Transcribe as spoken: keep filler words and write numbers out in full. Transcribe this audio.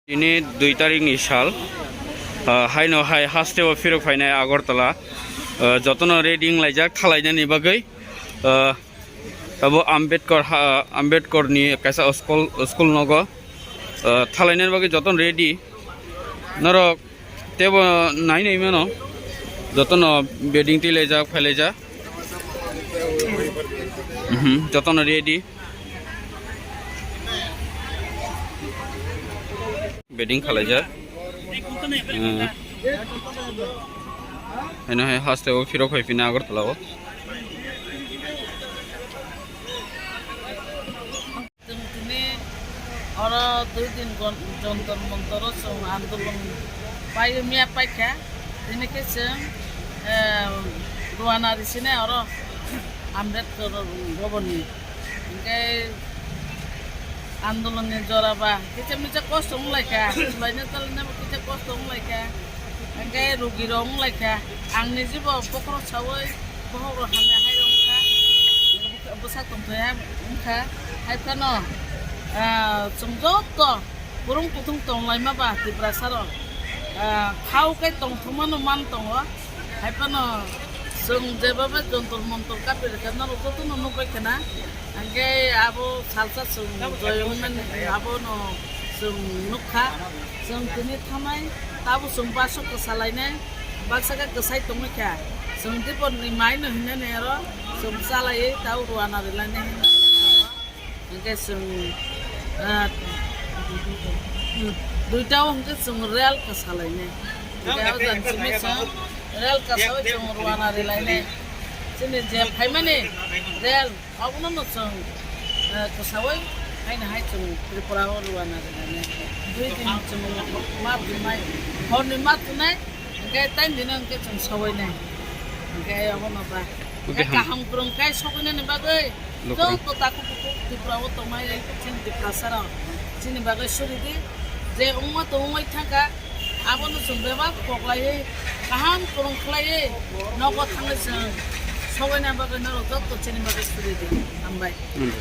Tini dui tarik ni sal, ah, haino hai haste o phirok phainai Agartala, ah, jotono ready wnglaijak thalainani bagwi, ah, abo Ambedkar ha, Ambedkar ni kaisa school, school nogo, ah, thalainani bagwi jotono ready. Norok tebo nai nai mano, jotono bedding twi laijak, phai laijak. Mhm, jotono ready. Bedding khalaijak. Eh. Haino hai haste o phirok phai phina Agartala o. Chwng tini oro dui din gon-, Jontor Montor o chwng andolon pai miya paikha. Tini khe chwng, eh, Ruana risinai oro Ambedkar bhavan ni. Hinkhe andolon ni jora ba kisa misa kosto wnglaikha, chwlaina chwlaina bo kisa kosto wnglaikha, hinkhe rugi rok wnglaikha. Ang nijibo bokhorok sawi bokhorok hamya hai rok wngkha, bwsa tongthai wngkha. Hai phano, ah, chwng joto kwrwng kuthung tonglaima ba Tiprasa rok, ah, khao khe tongthokmano man tongo. Hai phano chwng jeba bai Jontor Montor kapi rwkha, norok jotono nukbai khna. Hinkhe abo salsa chwng joyong mani abono chwng nukha. Chwng tini thanai, tabo chwng baksa kwsa lainai, baksa khe kwsai tongwi kha. Chwng Dipor ni mai no hinani aro chwng bwsa laiwi tabo Ruana rilainai hinwi. Hinkhe chwng, ah, duita o hinkhe chwng rel kwsa lainai. Hinkhe o jang simi chwng rel kwsawi chwng Ruana rilainai. Chini je phaimani rel, abono no chwng, ah, kwsawi haino hai chwng Tripura o Ruana rilainai. Dui din chwng ma tunai, horni ma tunai. Hinkhe time dino hinkhe chwng sobainai. Hinkhe obono ba. Oke, ham. Kaham kwrwng khe sobainani bagwi Lukurok. Joto takhuk bukhuk Tripura o tongnai chini Tiprasa rok chini bagwi suri di. Je wngma tongwi thangkha, abono chwng bebak koklaiwi, kaham kwrwng khlaiwi nogo thangwi chwng sobaina bagwi norok joto chini bagwi suri di. Hambai. Hmm.